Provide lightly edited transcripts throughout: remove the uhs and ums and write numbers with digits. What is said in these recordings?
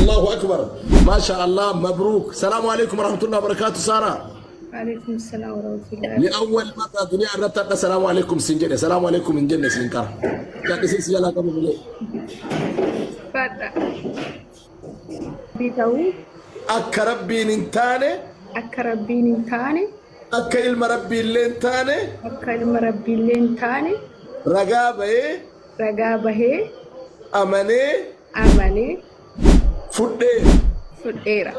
Allahu akbar. Maasha Allah mabruuk. Salaamu alaikum warahmatullahi wabarakatuh Saara. Waalaikum salaam warahmatullahi. Li'awwal marra duniyaa irratti hadha salaamu alaikum siin jedhe. Salaamu alaikum hin jenne siin qara. Gadhisee si jalaa qabu malee. Fadha. Rabbii ta'uu. Akka rabbiin hin taane. Akka rabbiin hin taane. Akka ilma rabbii illee hin taane. Akka ilma rabbii illee hin taane. Ragaa bahee. Ragaa bahee. Amanee. Amanee. Fudheera. Fudheera.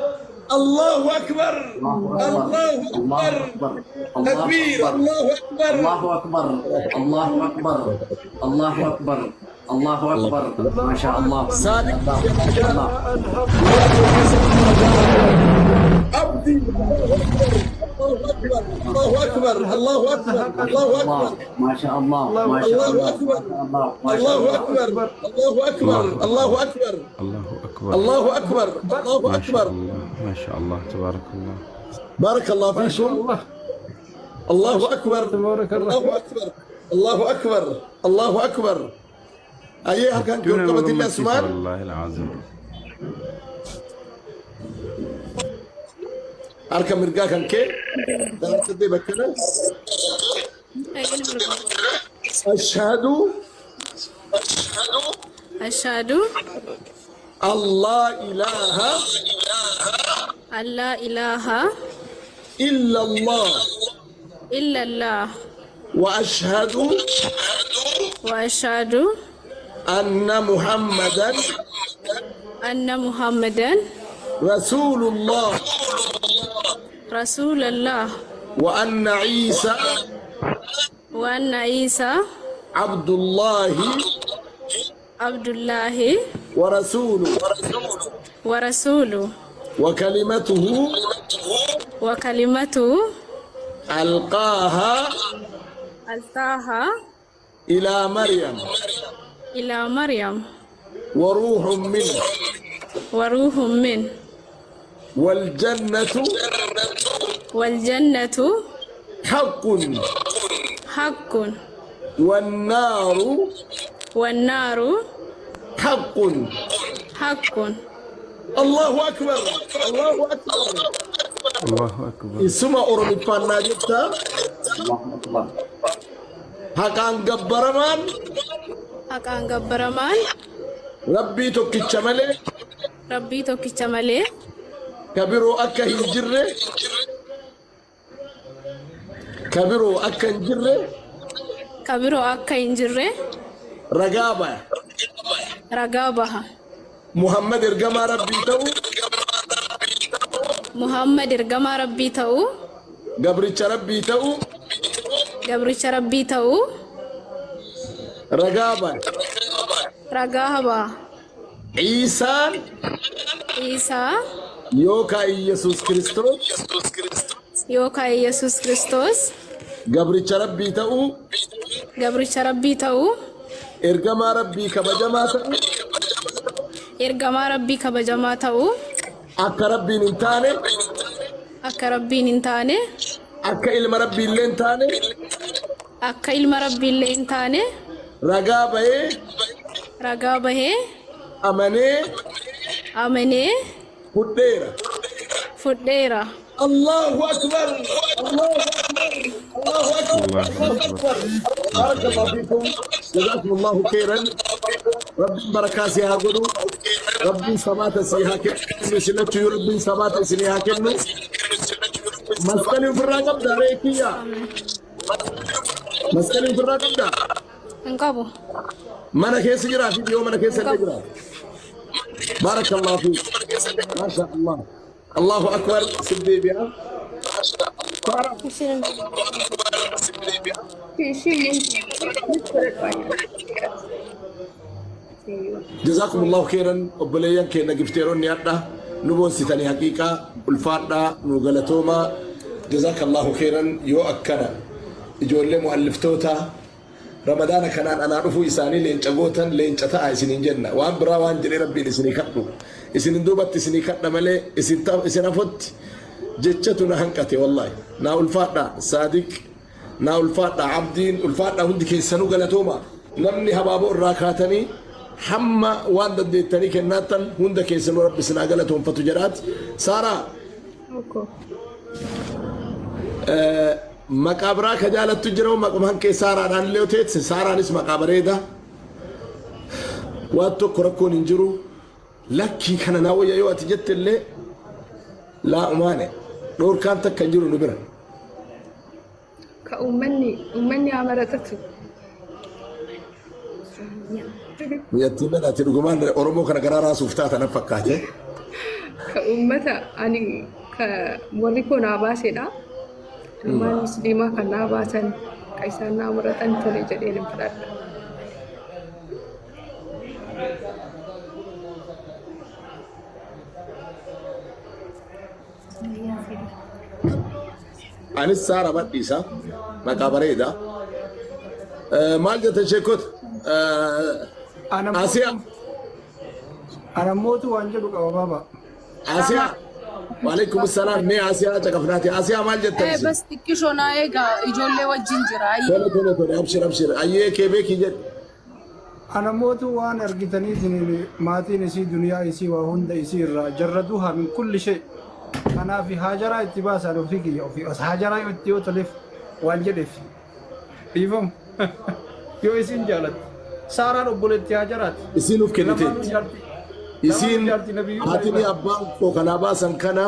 Allahu akbar. Allahu akbar. Takbiir. Allahu akbar. Allahu akbar. Allahu akbar. Allahu akbar. Allahu akbar. Masha Allah. Saadiq Allah. Abdi. Allahu akbar. Allahu akbar. Allahu akbar. Masha Allah. Masha Allahu Allah. akbar. Masha Allahu Allah. akbar. Allahu akbar. Allahu akbar. Allahu akbar. Allahu akbar. Allahu ما شاء akbar. الله ما شاء الله تبارك الله. Barakallahu ما شاء fiikum. الله. Allahu akbar. تبارك Allahu الرحمن. akbar. Allahu akbar. Allahu akbar. Ayyee harkaan Hedduu nama qabatillee gammachiisa asumaan. wallaahi alcaazim. Harka mirgaa kan kee dabarsadee bakkana. Ashhadu Ashhadu Allah ilaha an laa ilaaha illa Allah illallah wa ashhadu wa ashhadu anna Muhammadan anna Muhammadan Rasulullah rasuulallah wa anna Isa wa anna Isa Abdullahi Abdullaahi wa rasuluhu wa rasuuluhu wa kalimatuhu wa kalimatuhu alqaaha alqaaha ila Maryam ilaa Maryam wa ruuhun minhu wa ruuhun min wal jannatu wal jannatu haqqun haqqun wan naaru wan naaru haqqun. haqqun. Allahu akbar. Allahu akbar. Allahu akbar. Isuma Oromiffaan naa jetta. Allahu akbar. Haqaan gabbaramaan Haqaan gabbaramaan Rabbii tokkicha malee Rabbii tokkicha malee ka biroo akka hin jirre ka biroo akka hin jirre ka biroo akka hin jirre ragaa baya. ragaa baha. Muhammad ergamaa Rabbii ta'uu Muhammad ergamaa Rabbii ta'uu gabricha Rabbii ta'uu gabricha Rabbii ta'uu ragaa baya. ragaa baha. Iisaan Iisaa yookaan Iyyasuus Kiristoos yookaan Iyyasuus Kiristoos gabricha Rabbii ta'uu gabricha Rabbii ta'uu ergamaa Rabbii kabajamaa ta'uu ergamaa Rabbii kabajamaa ta'uu akka Rabbiin hin taane akka Rabbiin hin taane akka ilma Rabbii illee hin taane akka ilma Rabbii illee hin taane ragaa bahee ragaa bahee amanee amanee fudheera. fudheera. Allahu akbar! Allahu akbar! Allahu akbar! Allahu akbar. Barakallahu fiikum. Jazakumullahu khairan. Rabbiin barakaa si haa godhu. Rabbiin sabaata si haa kennu. Isinatti Rabbiin sabaata isinii haa kennu. Masqalii ofirraa qabda reekiyya. Masqalii ofirraa qabda. Hin qabu. Mana keessa jiraa fi dhiyoo mana keessa illee jira. Barakallahu fiik. Maasha Allah. Allahu akbar. Sin deebi'a. Jazakumullahu khairan obboleeyyan keenya gifteeronni hadha nu boonsitanii haqiiqaa ulfaadhaa nu galatoomaa jazakallahu khairan yoo akkana ijoollee mu'alliftoota ramadaana kanaan anaa dhufuu isaanii leenca gootan leenca ta'a isiniin jenna waan biraa waan jedhee rabbiin isinii kadhu isinin duubatti isinii kadha malee isin isin hafotti jechatu na hanqate wallahi naa ulfaadhaa saadiq naa ulfaadhaa abdiin ulfaadhaa hundi keessanuu galatooma namni habaaboo irraa kaatanii Hamma waan dandeettanii kennaattan hunda keessanuu Rabbi isin haa galatoonfatu jedhaati. Saaraa. Okko. Maqaa biraa ka jaalattu jira moo maquma kee Saaraadhaan illee yoo teesse Saaraanis maqaa bareeda. Waan tokko rakkoon hin jiru. Lakkii kana naa wayya yoo ati jette illee laa umaane dhoorkaan takka hin jiru nu bira. Ka uummanni haa maratatu. Biyyattiin dhala ati dhugumaan Oromoo kana garaa raasuuf taata nan fakkaate. Ka uummata ani ka warri koo naa baasedha. Ilmaan musliimaa kan naa baasan ka isaan naa muratan tole jedhee nan fudhadha. Anis Saara badhiisa. Maqaa bareeda. Maal jettan sheekota? Asiyaa. Anammootu waan jedhu qaba baaba. Asiyaa. Waalaikum salaam. Mee Asiyaa caqafnaati. Asiyaa maal jettan isin? Bas xiqqishoo naa eegaa ijoollee wajjin jira. Tole tole tole abshir abshir. Ayyee kee beekii jedhe. Anammootu waan argitaniitiin maatiin isii duniyaa isii waa hunda isii irraa jarraduuhaa min kulli shay. Kanaaf haajaraa itti baasaan ofii kiyya ofii haajaraa yoo itti yoo toleef waan jedheef dhiifamu yoo isiin jaalatte. Saaraan obboleetti haajaraati. Isiin uf Lamaanuu kenniteetti. jaartii Isiin lamaanuu jaartii nabiyyuu haatini abbaan koo kanaa baasan kana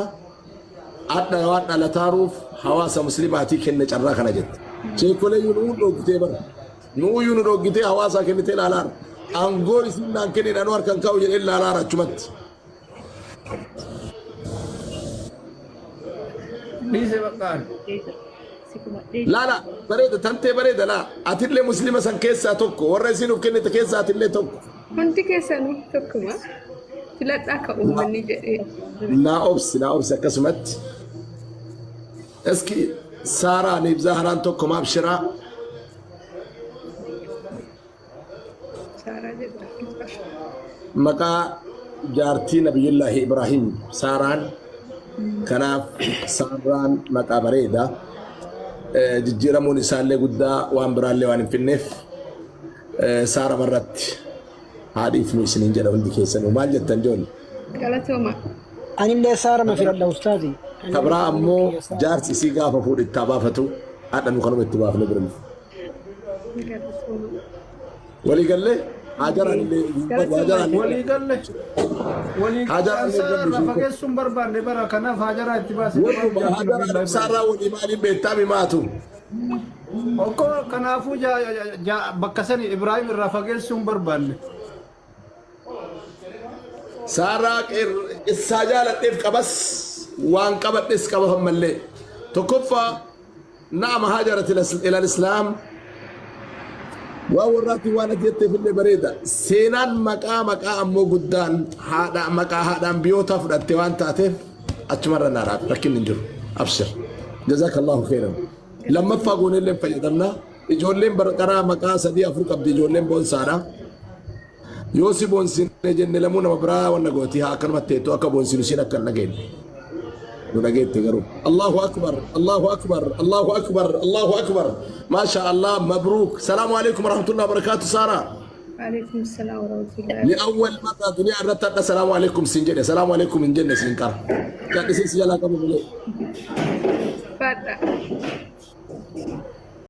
hadha waan dhalataaruuf hawaasa muslimaatii kenne carraa kana jette. Sheekolee nuu dhoggitee bara. Nuuyyuu nu dhoggitee hawaasaa kennitee laalaara. Aangoo isiin naan kennine anuu harkaan kaa'u jedhee laalaara achumatti. Dhiise baqqaan. Laala bareeda tantee bareeda laa atillee muslima san keessaa tokko warra isiin uf kennite keessaa atillee tokko. Hundi keessanuu tokkuma. Filadhaa ka uummanni jedhee. Naa obsi naa obsi akkasumatti. Eski Saaraa niif Zaharaan tokko maaf shiraa. Saaraa jedha. Maqaa jaartii Nabiyyullaahi Ibraahim Saaraan kanaaf Saaraan maqaa bareeda. Jijjiiramuun isaallee guddaa waan biraallee waan hin finneef Saarama irratti haadhiif nu isiniin jedha hundi keessanuu maal jettan ijoollee? Galatooma. Anillee Saarama filadha ustaazi. Ka biraa ammoo jaarsi isii gaafa fuudhe itti haa baafatu hadha nu kanuma itti baafne bira Galatooma. Walii gallee Hajaraan illee Hajaraan Walii galle. Walii Hajaraan illee galle. gallu Lafa geessuun barbaanne bara kanaaf hajaraa itti baase. Waluma Hajaraan ibsaarraa walii maaliin beektaa mimaatu. Okkoo kanaafuu bakka sani Ibraahim irraa fageessuun barbaanne. Saaraa qissaa jaaladheef qabas waan qabadhes qaba ammallee. Tokkoffaa na'ama hajarat ilal islaam waan warraatti waan ati jetteef illee bareeda. Seenaan maqaa maqaa ammoo guddaan haadha maqaa haadhaan biyyoota fudhatte waan taateef achumarra naa dhaabe rakkinni hin jiru. Abshir. Jazakallahu khairan. Lammaffaa goonee illee fayyadamna. Ijoolleen barqaraa maqaa 3 4 qabdi ijoolleen boonsaadha. Yoo si boonsine jenne lamuu nama biraa wanna gooti haa akkanumatti teettu akka boonsinu isiin akka hin dhageenye. Nu dhageette garuu. Allahu akbar Allahu akbar Allahu akbar Allahu akbar. Maasha Allah mabruuk. Salaamu alaikum warahmatullahi wabarakatuh Saaraa. Waalaikum salaam warahmatullahi. Li'awwal marra duniyaa irratti hadha salaamu alaikum siin jedhe salaamu alaikum hin jenne siin qara. Cadhisee si jalaa qabu malee. Fadha.